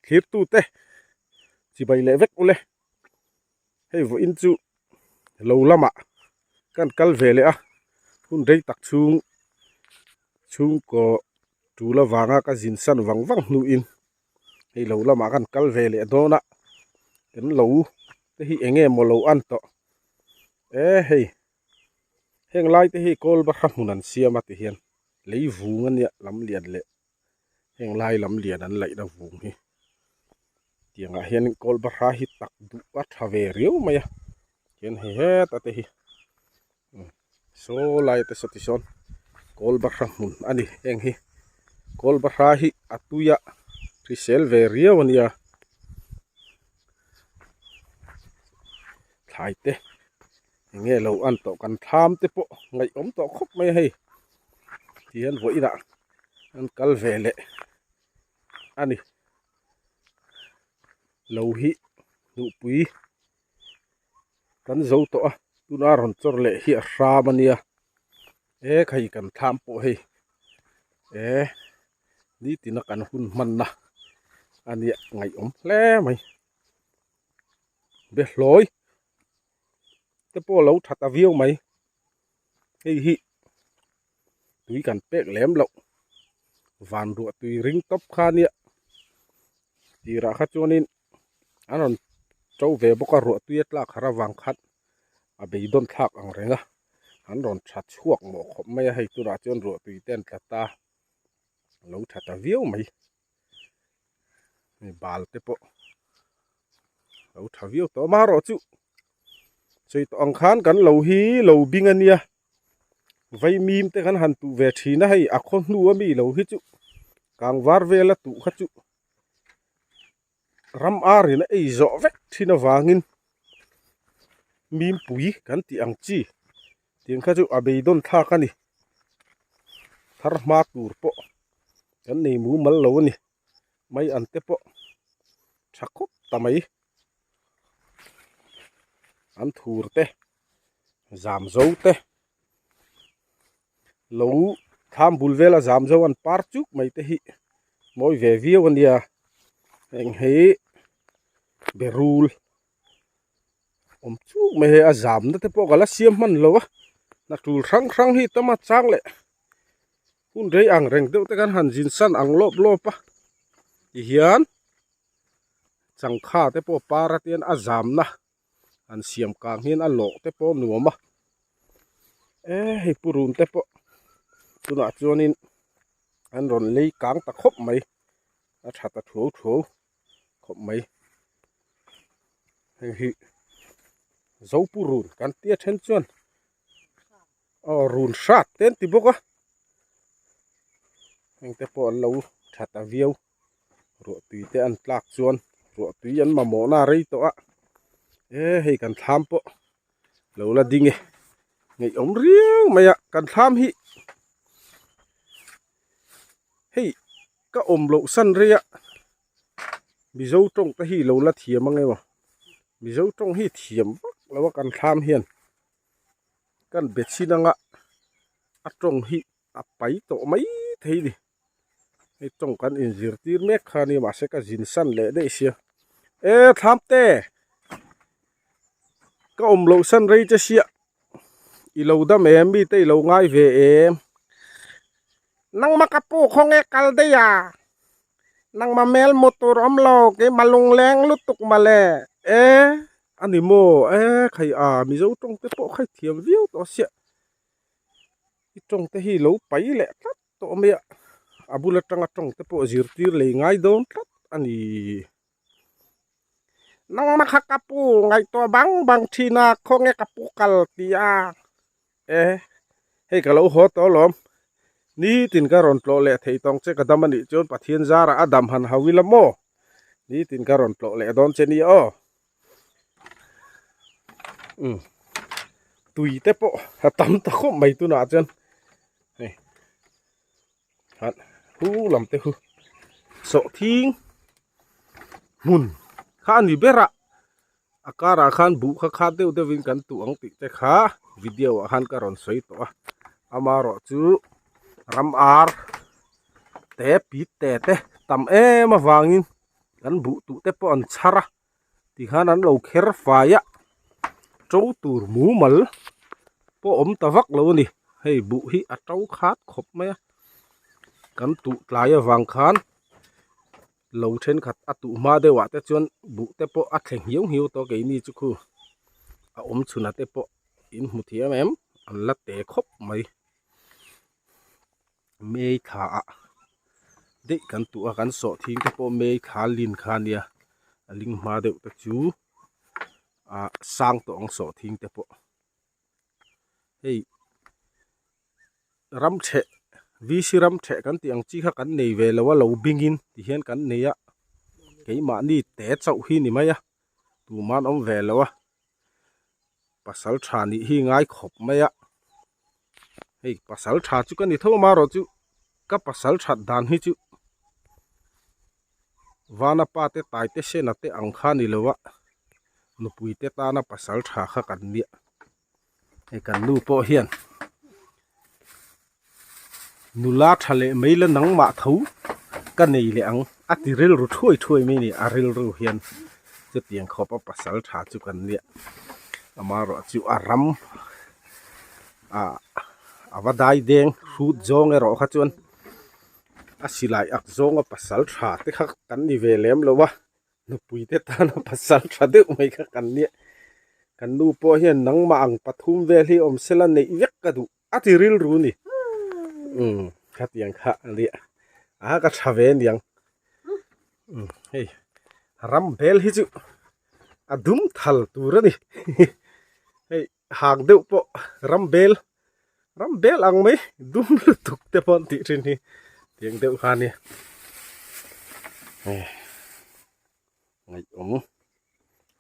Thlirtute chibai leh vek ule. Hei vawiin chu lo lamah kan kal ve leh a, hun rei tak chhung chhungkaw tul avanga ka zin san vang vang hnuin hei lo lamah kan kal ve leh dawn a, kan lo te hi eng nge maw lo an tawh e hei heng lai te hi kawl bahra hmun an siam a ti hian lei vung a nia lam lian leh heng lai lam lian an laih na vung hi tiangah hian kawl bahra hi tak duh a tha ve riau mai a tihian hei heta te hi saw lai te saw ti sawn kawl bahra hmun a ni heng hi kawl bahra hi a tui a hrisel ve riau a nia thlai te eng nge lo an tawh kan thlam te pawh ngaihawm tawh khawp mai a hei tihian vawiinah an kal ve leh a ni lo hi duhpui kan zo tawh a tuna rawn chawr leh hi a hram a nia e khai kan thlam pawh hei e nitina kan hun hmanna a nia ngaihawm hle mai behlawi te pawh a lo tha ta viau mai hei hi tui kan pek lem loh van ruah tui ring tawp kha ania tirah kha chuanin an rawn to ve bawk a ruah tui a tlak har avang khan a beidawn thlak ang reng a an rawn tha chhuak mawh khawp mai a hei tunah chuan ruah tui te an tla ta a lo tha ta viau mai hei bal te pawh lo tha viau tawh amaherawhchu sawi tawh ang khan kan lo hi lo bing ania vaimim te kan han tuh ve thin a hei a khaw hnu ami lo hi chu kangvar vela tuh kha chu ram arin a ei zawh vek thin avangin mimpui kan tih ang chi tiang kha chu a beidawn thlak a ni thar hma tur pawh kan nei mumal lo a ni mai an te pawh tha khawp ta mai an thur te zam zo te lo thlam bul vela zam zo an par chuk mai te hi mawi ve viau a nia heng hi berul awm chuk mai hei a zamna te pawh ka la siam hman lo a hna tul hrang hrang hi tama chang leh hun rei ang reng deuh te kan han zin san ang lawp lawp a tihian changkha te pawh par a tian a zamna an siam kang hian a lawh te pawh a nuam a e hei purun te pawh tunah chuanin an rawn lei kang ta khawp mai a tha ta thuau thuau khawp mai hei hi zo purun kan tia then chuan aw run hrat te an ti bawk a heng te pawh an lo tha ta viau. Ruah tui te an tlak chuan ruah tui an mamawh na a rei tawh a e hei kan thlam pawh lo la ding e ngaihawm riau mai a kan thlam hi hei ka awm loh san rei a mizo tawng te hi lo la thiam ang emaw mizo tawng hi thiam vak lo a kan thlam hian kan be chhin anga a tawng hi a pai tawh mai thei a ni. Hei tawng kan inzirtir mek kha a nia mahse ka zin san leh daih sia e thlam te ka awm loh san rei che sia i lo dam em mi te i lo ngai ve em nangma ka pu khawnge kal daih a nangma hmel hmu tur awm lo keima lungleng lutuk mawle e a ni maw e khai a mizo tawng te pawh khai thiam viau tawh sia i tawng te hi lo pai leh tlat. Tawh mai a a bul atanga tawng te pawh zirtir lei ngai dawn tlat a ni. Nangma kha ka pu ngaihtuah bang bang thin a khawnge ka pu kal ti a e hei ka lo haw tawh alawm nitin ka rawn tlawh leh thei tawng che ka dam a nih chuan Pathian zarah a dam han hau ila maw nitin ka rawn tlawh leh dawn che nia aw. Umm tui te pawh a tam ta khawp mai tunah chuan hei han hu lam te hu sawhthing hmun kha a ni ber a a karah khan buh kha khat deuh deuh in kan tuh ang tih te kha video ah khan ka rawn sawi tawh a amaherawh chu ram ar te pit te te tam em avangin. Kan buh tuh te pawh an chhar a tikhan an lo kher fai a to tur mumal pawh awm ta vak lo a ni hei buh hi a to khat khawp mai a kan tuh tlai avang khan lo thenkhat a tuh hma deuh ah te chuan buh te pawh a thle nghiau nghiau tawh keini chu khu a awm chhun ah te pawh in hmu thiam em an la te khawp mai. May thla ah daih kan tuh a kan sawh thing te pawh may thla lin kha a nia a ling hma deuh te chu ah sang tawh ang sawh thing te pawh hei ram theh VC ram theh kan tih ang chi kha kan nei ve lo a lo bing in ti hian kan nei a keimahni te chauh hi ni mai a tumah an awm ve lo a. Pasal tha nih hi ngai khawp mai a hei pasal tha chu ka ni tho amaherawh chu ka pasal that dan hi chu vana pa te tai te sena te ang kha ni lo a nupui te tana pasal tha kha kan nia hei kan nu pawh hian nula tha leh mai la nangmah tho ka nei leh ang a ti rilru thuai thuai mai a ni a rilru hian chutiang khawp a pasal tha chu kan nia amaherawh chu a ram ah a va dai deng hrut zawng erawh kha chuan a silai ak zawnga pasal tha te kha kan ni ve lem lo a. Nupui te tana pasal tha deuh mai kha kan nia. Kan nu pawh hian nangmah ang pathum vel hi awm sela neih vek ka duh a ti rilru ni. Umm khatiang kha a nia. A ka tha ve aniang. Umm hei ram bel hi chu a dum thal tur a ni. Hei hang deuh pawh ram bel ram bel ang mai dum lutuk te pawh an tih thin hi tiang deuh kha ania ngaihawm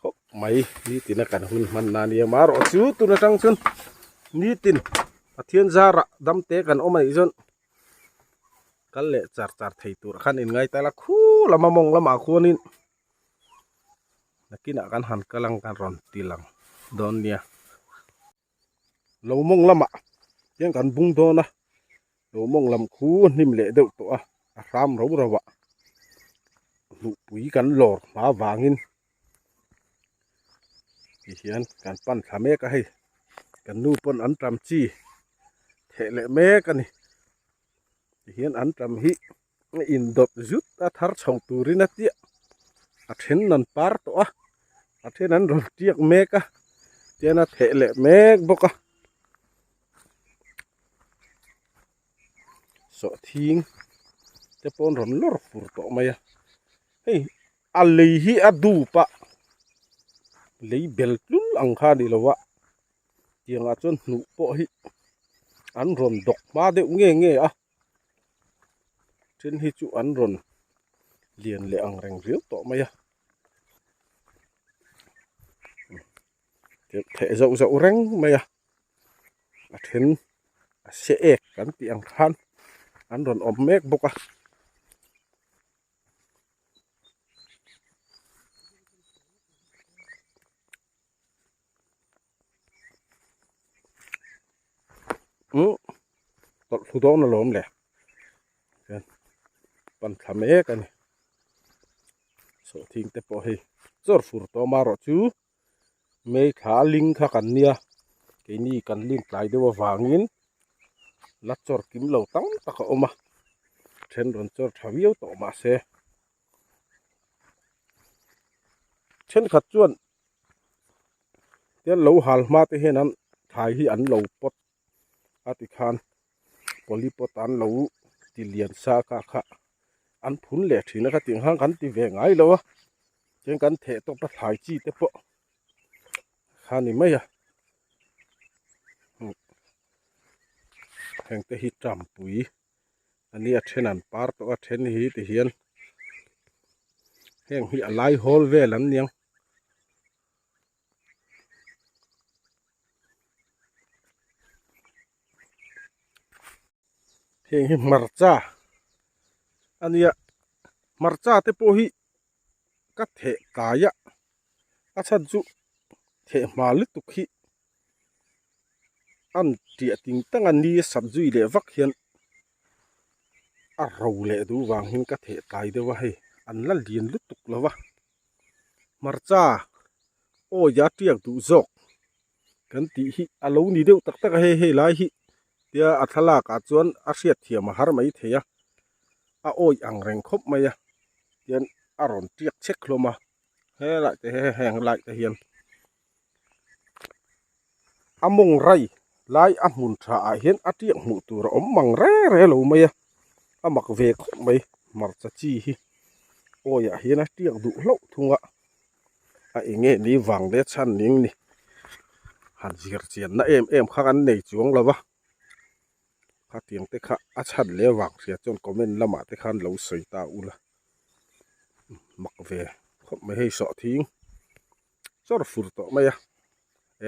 khawp mai nitin a kan hun hman na ania marawh chu tun atang chuan nitin Pathian zarah dam te kan awm anih chuan kal leh char char thei tur khan in ngai ta la khu lama mawng lamah khuanin. Nakinah kan han kal ang kan rawn ti lang dawn nia. Lo mawng lamah hian kan bung dawn a, lo mawng lam khu a hnim leh deuh tawh a, a hram ro ro ah hnuhpui kan lawr hma vangin ti hian kan pan thla mek a hei kan nu pawn an tam chi theh leh mek a ni ti hian an tam hi. A indawt zut a thar chho turin a tiah a then an par tawh a a then an rawn tiak mek a tian a theh leh mek bawk a sawhthing te pawh an rawn lawr fur tawh mai a hei a lei hi a dup a lei bel tlul ang kha a ni lo a tiangah chuan hnuh pawh hi an rawn dawk hma deuh nge nge a. Then hi chu an rawn lian leh ang reng riau tawh mai a theh zauh zauh reng mai a a then a se ek kan tih ang khan an rawn awm mek bawk a. Umm tawlh thlu dawn alawm le hian pan thla mek a ni sawhthing te pawh hei chawr fur tawh amaherawh chu may thla ling kha kan nia keini kan lin tlai deuh avangin la chawr kim lo tam tak a awm a then rawn chawr tha viau tawh mahse thenkhat chuan tian lo hal hma te hian an thlai hi an lo pawt a tikhan poly pot an lo ti lian sa kha kha an phun leh thin a ka tih ang khan kan ti ve ngai lo a chuan kan theh tawp a thlai chi te pawh kha ni mai a heng te hi tampui. a nia then an par tawh a then hi ti hian heng hi a lai hawl vel an niang heng hi hmarcha a nia hmarcha te pawh hi ka theh tlai a a chhan chu theh hma lutuk hi. an tiah ting tang a ni a sat zui leh vak hian a ro leh duh vang hian ka theh tlai deuh a hei An la lian lutuk lo va. Hmarcha awi a tiak duh zawk kan tih hi a lo ni deuh tak tak a hei hei lai hi tia a thlalak ah chuan a hriat thiam a har mai thei a a awi ang reng khawp mai a tian a rawn tiak chek hlawm a helai te hi heng lai te hian a mawng rai lai a hmun tha ah hian a tiak hmuh tur a awm mang reng reng lo mai a a mak ve khawp mai hmarcha chi hi awi ah hian a tiak duh hlauh thung a a eng nge ni vang leh chhan ning ni han zir chian na em em kha kan nei chuang lo va khatiang te kha a chhan leh vang hria chuan comment lamah te khan lo sawi ta ula mak ve khawp mai hei sawhthing chawr fur tawh mai a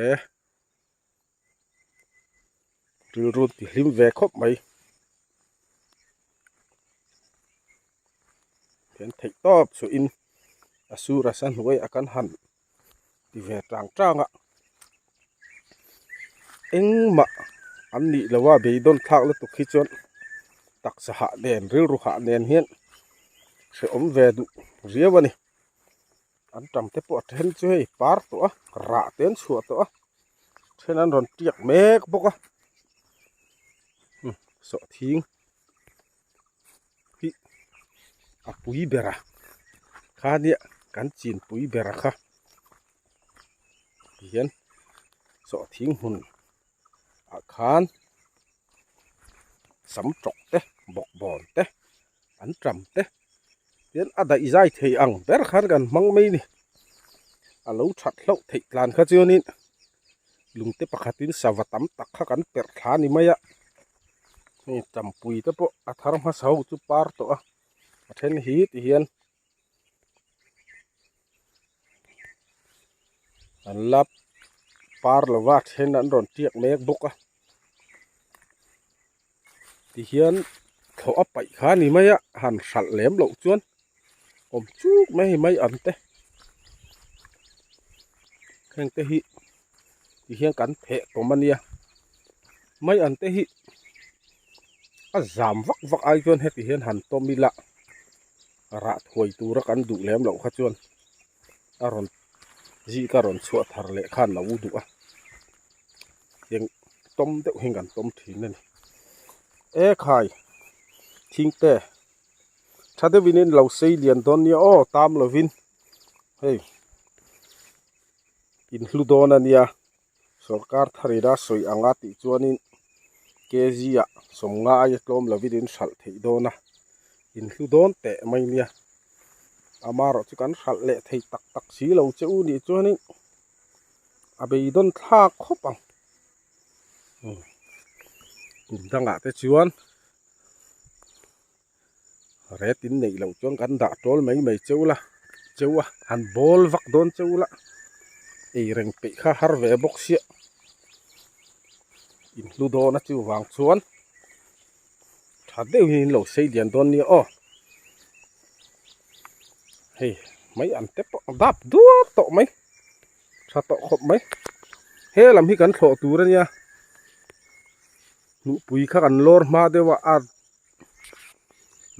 e rilru ti hlim ve khawp mai hian theih tawp chu in a sur a sa hnuai a kan han ti ve tang tang a engmah an nih loh a beidawn thlak lutuk hi chuan taksa hah nen rilru hah nen hian hrehawm ve duh riau a ni. An tam te pawh a then chu hei par tawh a rah te an chhuah tawh a then an rawn tiak mek bawk a sawhthing hi a pui ber a khania kan chin pui ber a kha tihian sawhthing hmun ah khan sam tawk te bawkbawn te an tam te tian a daih zai thei ang ber khan kan hmang mai ni a lo that hlauh theih tlan kha chuanin lungte pakhatin sava tam tak kha kan perh thla a ni mai a hei tampui te pawh a thar hmasa ho chu par tawh a a then hi ti hian an la par lova a then an rawn tiak mek bawk a. Tihian thlawh a paih kha a ni mai a han hralh lem loh chuan awm chuk mai hei mai an te heng te hi tihian kan theh tawm a nia mai an te hi a zam vak vak ai chuan heti hian han tawm ila rah thuai tura kan duh lem loh kha chuan a rawn zika rawn chhuah thar leh khan a lo duh a. Eng tawm deuh hi kan tawm thin a ni e khai thing te tha deuhin in lo sei lian dawn nia aw tam lovin hei in hlu dawn a nia sorkar thar ina sawi anga tih chuanin kg ah sawmnga aia tlawm lovin in hralh theih dawn a in hlu dawn teh mai nia amaherawh chu kan hralh leh thei tak tak si lo che u nih chuanin. A beidawn thlak khawp ang kum dangah te chuan ret in neih loh chuan kan dah tawl mai mai cheu la cheu a han bawl vak dawn cheu la ei reng peih kha har ve bawk sia in hlu dawn a chuvang chuan tha deuh hi in lo sei lian dawn nia aw hei mai an te pawh a dap duap tawh mai tha tawh khawp mai he lam hi kan thlawh tur a nia hnuhpui kha kan lawr hma deuh a a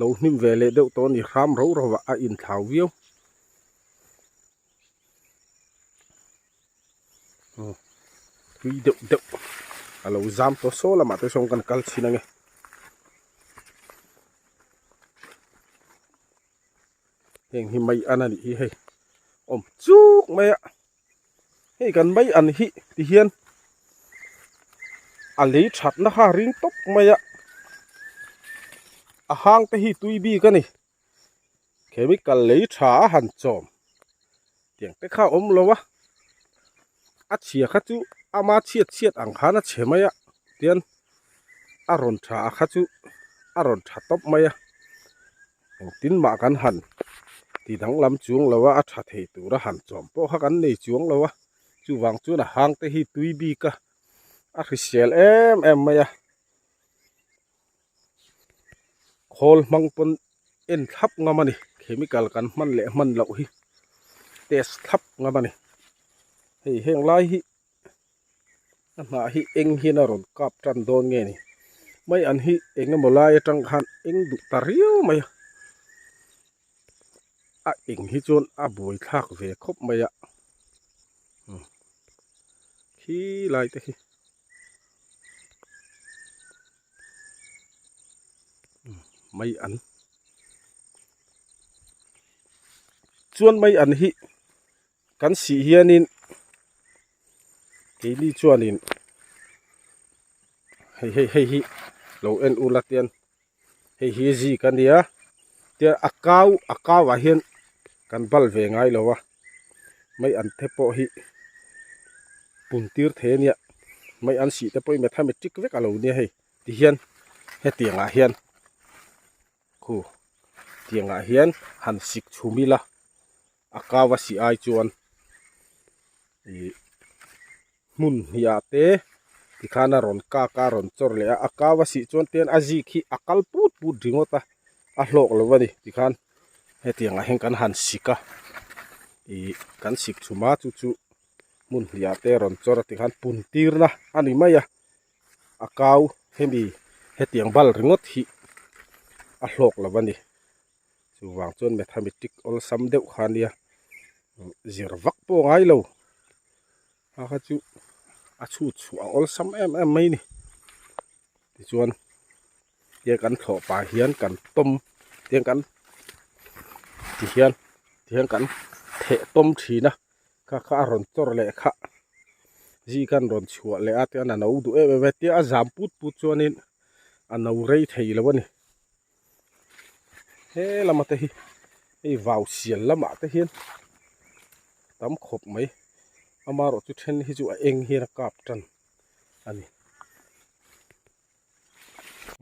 lo hnim ve leh deuh tawh a ni hram rau rau ah a inthlau viau. Tui deuh deuh a lo zam tawh saw lamah te sawn kan kal chhin ange. Heng hi mai an a nih hi hei awm chuk mai a hei kan mai an hi ti hian a lei thatna kha a ring tawp mai a a hang te hi tui bik a ni. Chemical lei tha a han chawm tiang te kha a awm lo a a chhia kha chu ama chhiat chhiat ang khan a chhe mai a tian a rawn tha a kha chu a rawn tha tawp mai a engtin mah kan han ti danglam chuang lo a a tha thei tura han chawm pawh kha kan nei chuang lo a chuvang chuan a hang te hi tui bik a a hrisel em em mai a. Khawl hmang pawn en thlap ngam a ni chemical kan hman leh hman loh hi test thlap ngam a ni hei heng lai hi a hnah hi eng hian a rawn kap tan dawn nge ni mai an hi eng emaw lai atang khan eng duh ta riau mai a. A eng hi chuan a buai thlak ve khawp mai a khi lai te khi mai an chuan mai an hi kan sih hianin keini chuanin hei hei hei hi lo en ula tian hei hi zik a nia tian a kau a kau ah hian kan bal ve ngai lo a mai an te pawh hi pun tir thei a nia mai an sih te pawh hi mathematic vek a lo nia hei tihian hetiang ah hian khu tiang ah hian han sik chhum ila a kau a sih ai chuan ih hmun hnih ah te tikhan a rawn kak a a rawn chawr leh a a kau a sih chuan tian a zik hi a kal put put ringawt a a hlawk lo a ni tikhan hetiang ah hian kan han sik a ih kan sik chhum a chu chu hmun hnih ah te a rawn chawr a tikhan pun tir na a ni mai a a kau hemi hetiang bal ringawt hi a hlawk lo a ni. Chuvang chuan mathematic awlsam deuh kha ania zir vak pawh a ngai lo a kha chu a chhut chhuah a awlsam em em mai a ni tichuan tia kan thlawh pah hian kan tawm tiang kan ti hian ti hian kan theh tawm thin a kha kha a rawn chawr leh kha zik an rawn chhuah leh a tichuan a no duh em em a tia a zam put put chuanin a no rei thei lo a ni. He lama te hi hei vau sial lamah te hian tam khawp mai amaherawh chu then hi chu a eng hian a kap tan a ni.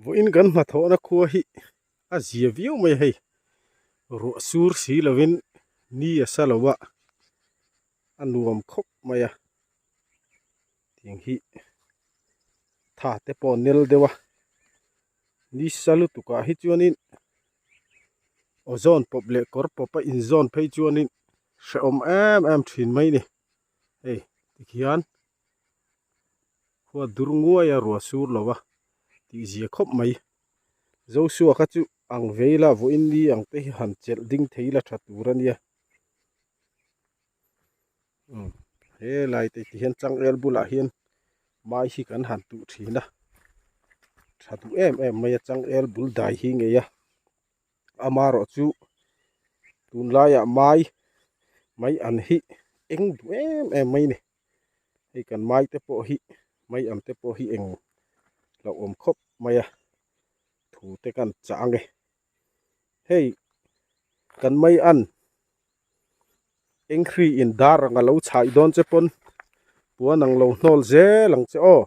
Vawiin kan hnathawhna khua hi a zia viau mai a hei ruah sur si lovin ni a sa lo a a nuam khawp mai a tiang hi tha te pawh nel deuh a. Nisa lutukah hi chuanin ozone pawp leh kawr pawp a inzawn phei chuanin hrehawm em em thin mai ni. Hei tikhian khua dur nguai a ruah sur lo a tih zia khawp mai. Joshua kha chu ang vei la vawiin ni ang te hi han chelh ding thei la tha tur a nia. Umm helai te ti hian changel bulah hian mai hi kan han tuh thin a tha duh em em mai a changel bul dai hi ngei a amaherawh chu tunlaiah mai mai an hi eng duh em em mai a ni hei kan mai te pawh hi mai ang te pawh hi eng hlauhawm khawp mai a thu te kan chah ang e hei kan mai an. Eng hri in dar ang a lo chhaih dawn che pawn puan ang lo hnawl zel ang che aw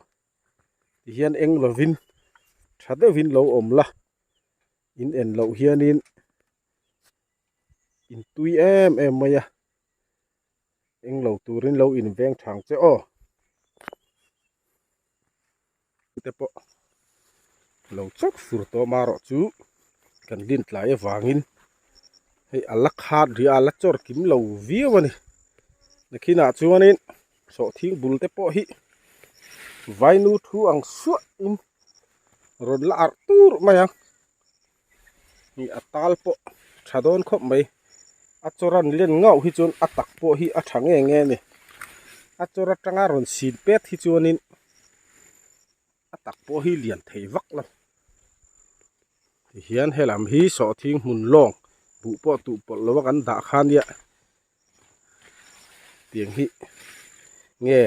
tihian eng lovin tha deuhin lo awm la in en loh hianin in tui em em mai a eng lo turin lo in veng thang che aw te pawh lo chawk fur tawh marawh chu kan din tlai avangin hei a la khat rih a a la chawr kim lo viau a ni nakhinah chuanin sawhthing bul te pawh hi vainu thu ang suah in rawn la arh tur mai ang ni a tal pawh tha dawn khawp mai a chawr an len ngauh hi chuan a tak pawh hi a tha nge nge a ni a chawr atanga rawn sin pet hi chuanin a tak pawh hi lian thei vak lo tihian helam hi sawhthing hmun lawng buh pawh tuh pawlh lo a kan dah kha nia tiang hi nge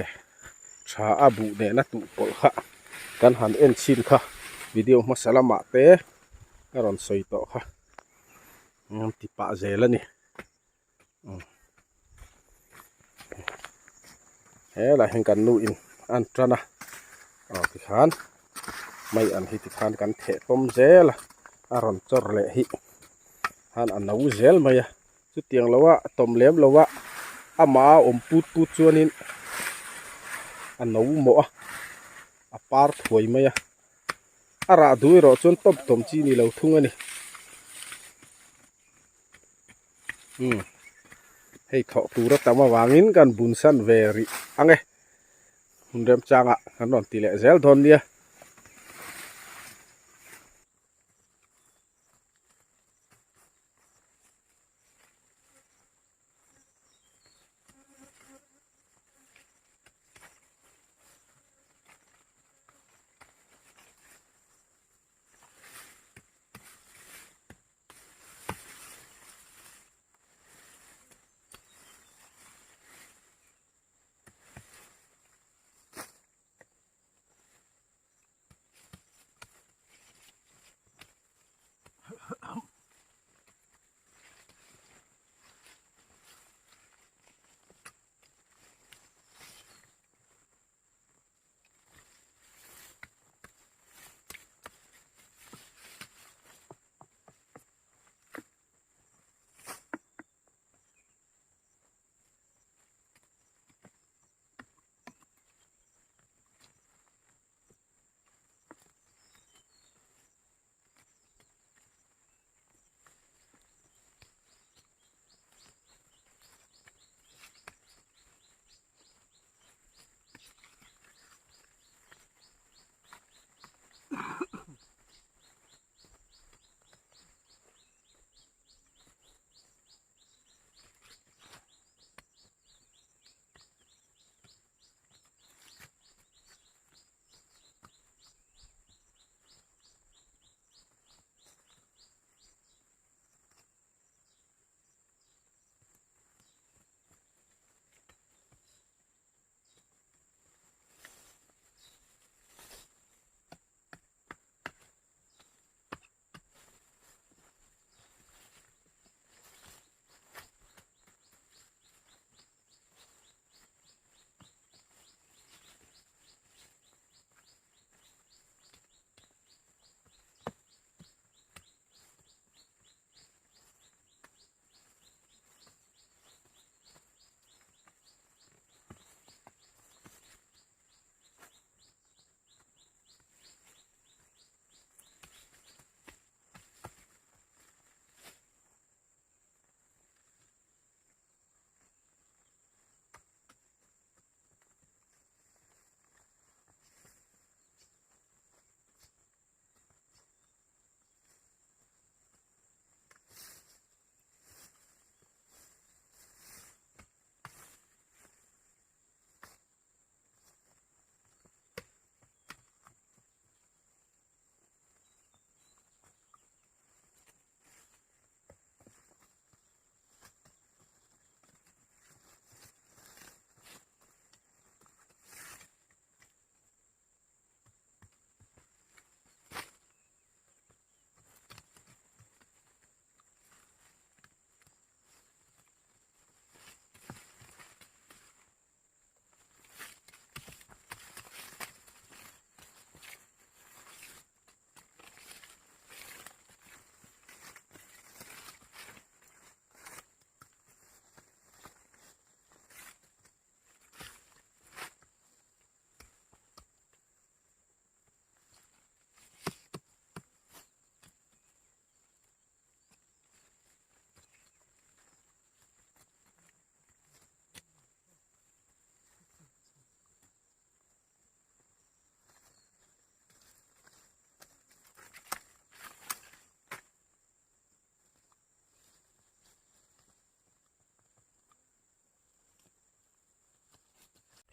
tha a buh nena tuh pawlh kha kan han en chhin kha video hmasa lamah te ka rawn sawi tawh kha ti pah zel a ni helai hian kan nu in an tan a aw tikhan mai an hi tikhan kan theh tawm zel a a rawn chawr leh hi khan a no zel mai a. Chutiang lo a tawm lem lo a amah a awm put put chuanin a no mawh a a par thuai mai a a rah duh erawh chuan tawp tawm chi ni lo thung a ni umm hei thawh tur a tam avangin kan bun san ve rih ang e hun remchangah kan rawn ti leh zel dawn nia.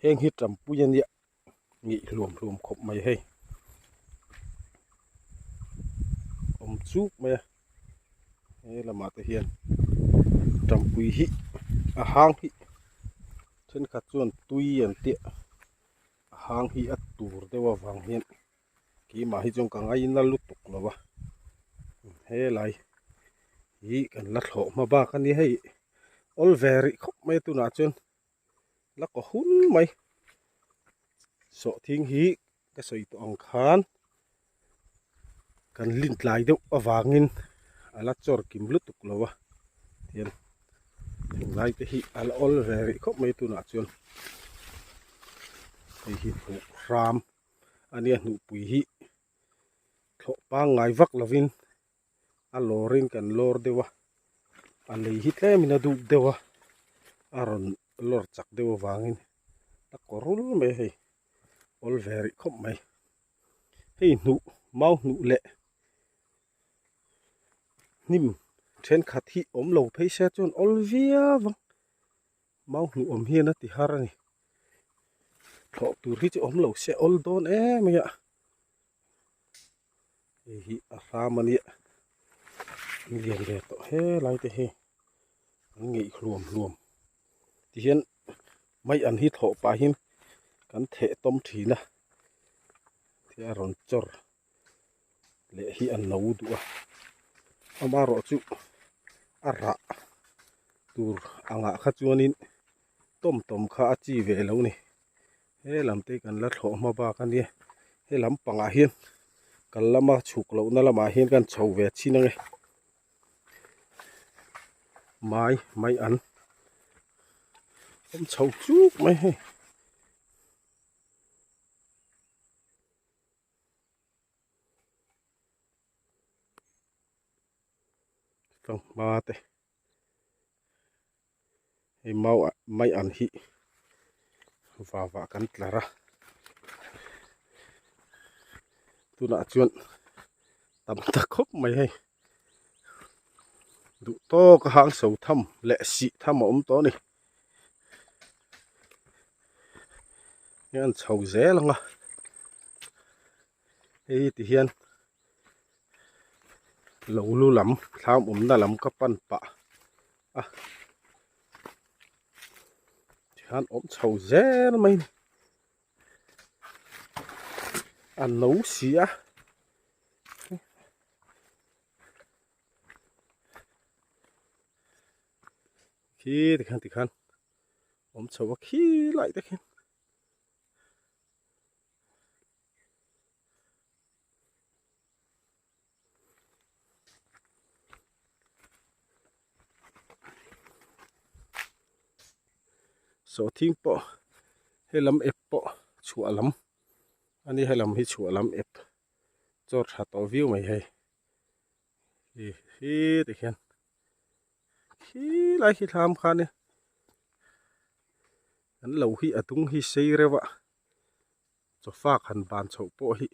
Heng hi tampui a nia ngih hluam hluam khawp mai hei. Awm chuk mai a he lamah te hian tampui hi a hang hi thenkhat chuan tui an tih a a hang hi a tur deuh avang hian keimah hi chuan ka ngaina lutuk lo a helai hi kan la thlawh hma bak a ni hei awl ve rih khawp mai a tunah chuan la kaw hun mai sawhthing hi ka sawi tawh ang khan kan lin tlai deuh avangin a la chawr kim lutuk lo a tihian tunlai te hi a la awl ve rih khawp mai tunah chuan hei hi hmuh hram a nia hnuhpui hi thlawh pangngai vak lovin a lawrin kan lawr deuh a a lei hi tlemin a duk deuh a a rawn lawr chak deuh avangin a kaw rul mai a hei awl ve rih khawp mai hei hnuh mau hnuh leh hnim thenkhat hi awm lo phei se chuan awl viau ang mau hnuh awm hian a ti har a ni thlawh tur hi chu awm lo se awl dawn em mai a. Hei hi a hram a nia an lian ve tawh helai te hi an ngeih hluam hluam tihian mai an hi thlawh pahin kan theh tawm thin a thil a rawn chawr leh hi a no duh a amaherawh chu a rah tur angah kha chuanin tawm tawm kha a chi ve lo ni. He lam te kan la thlawh hma bak a nia he lam pangah hian kal lama chhuk lohna lamah hian kan chho ve chin ange mai mai an awm chho chuk mai hei. Fanghma te hei mau ah mai an hi vavah kan tlar a tunah chuan tam ta khawp mai hei duh tawk a hang so tham leh sih tham a awm tawh a ni hei an chho zel ang a hei ti hian. Lo lu lam thlam awmna lam ka pan pah a tikhan awm chho zel mai a ni a no si a khi tikhan tikhan awm chho a khi lai te khian. Sawhthing pawh helam ep pawh chhuah lam a ni helam hi chhuah lam ep chaw tha tawh viau mai hei hi hi tikhian khilai khi thlam khan e an lo hi a dung hi sei reuh a. Chawfak han ban chhoh pawh hi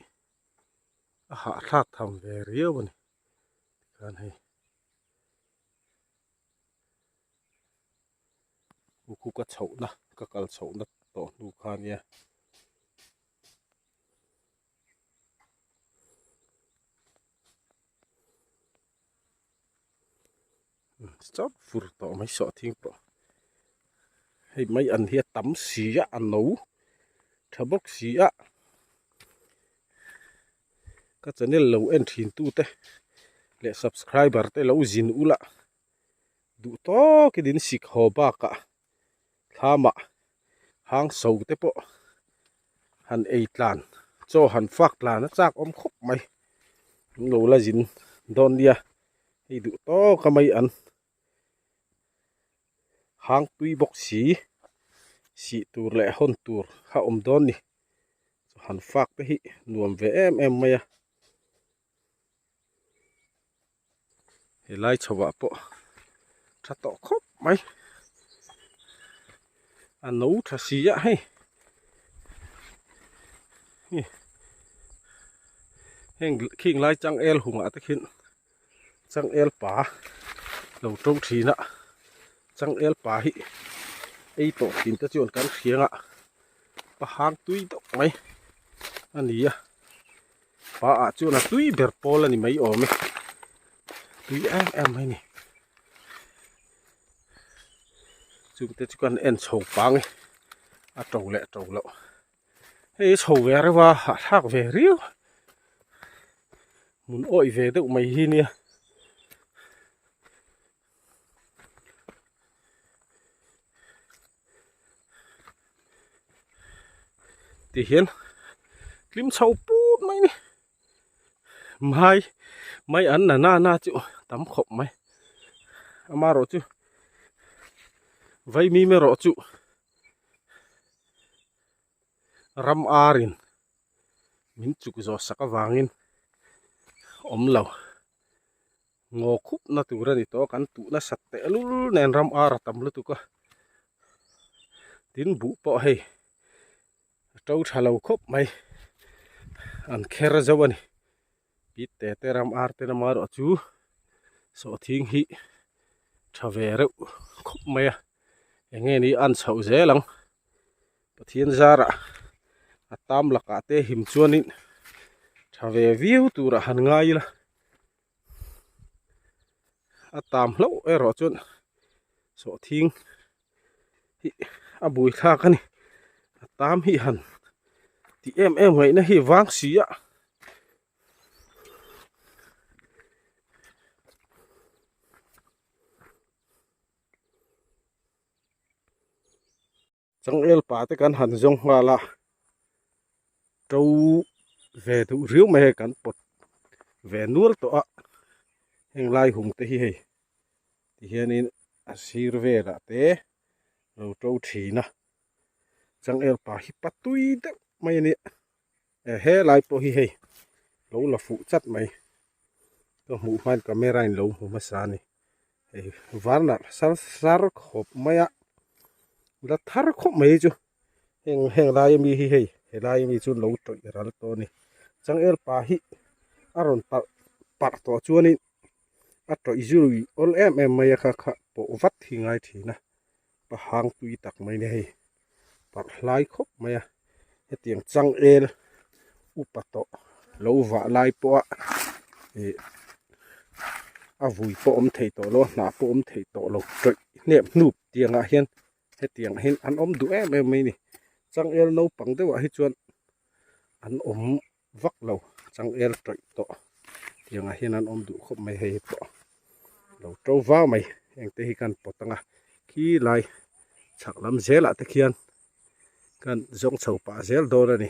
a hahthlak tham ve riau a ni tikhan hei khu ka chhohna ka kal chhohna tawh hnu kha nia. Chauh fur tawh mai sawh thing pawh hei mai an hi a tam si a a no tha bawk si a ka channel lo en thin tu te leh subscriber te lo zin ula duh tawkin in sik haw bakah thlamah hang so te pawh han ei tlan chaw han fak tlan a chak awm khawp mai an lo la zin dawn nia hei duh tawk a mai an hang tui bawk si sih tur leh hawn tur kha awm dawn ni chaw han fak te hi nuam ve em em mai a helai chho ah pawh tha tawh khawp mai a no tha si a hei heng khing lai changel hungah te khin changel pa lo to thin a changel pa hi ei tawh thin te chuan kan hriang a. Pahang tui deuh mai a ni a pa ah chuan a tui ber pawl a ni mai awm e tui em em mai a ni chungte chu kan en chho pang e a to leh to loh hei hi chho ve reuh a hahthlak ve riau hmun awih ve deuh mai hi nia. Ti hian tlim chho put mai ni mai mai an na na na chu tam khawp mai amarawh chu vaimim erawh chu ram arin min chuk zawh sak avangin awm lo. Ngaw khup na tur a ni tawh a kan tuh nasat tehlul nen ram ar a tam lutuk a tin buh pawh hei a to tha lo khawp mai an kher zo a ni pit te te ram ar te lama erawh chu sawhthing hi tha ve reuh khawp mai a eng nge ni an chhoh zel ang Pathian zarah a tam lakah te him chuanin tha ve viau turah han ngai ila. A tam hlauh erawh chuan sawhthing hi a bui thlak a ni a tam hi han tih em em ngaihna hi vang si a. Changel pa te kan han zawng nghal a to ve duh riau mai hei kan pawt ve nual tawh a heng lai hung te hi hei ti hianin a sir velah te lo to thin a changel pa hi pa tui deuh mai a nia he lai pawh hi hei lo la fuh chat mai ka hmuh hmain camera in lo hmu hmasa a ni. Hei var nalh sar sar khawp mai a la thar khawp mai chu heng heng lai ami hi hei helai ami chu lo tawih ral tawh a ni changel pa hi a rawn parh parh tawh chuanin a tawih zui awl em em mai a kha kha pawh vat hi ngai thin a pahang tui tak mai a ni hei parh hlai khawp mai a hetiang changel upa tawh lo vah lai pawha ih a vui pawh awm thei tawh lo a hnah pawh awm thei tawh lo tawih hnep hnup tiangah hian hetiang hian an awm duh em em mai a ni changel naupang deuhah hi chuan an awm vak lo changel tawih tawh tiangah hian an awm duh khawp mai hei pawh lo to vau mai heng te hi kan pawt anga khi lai chhak lam zelah te khian kan zawng chho pah zel dawn a ni.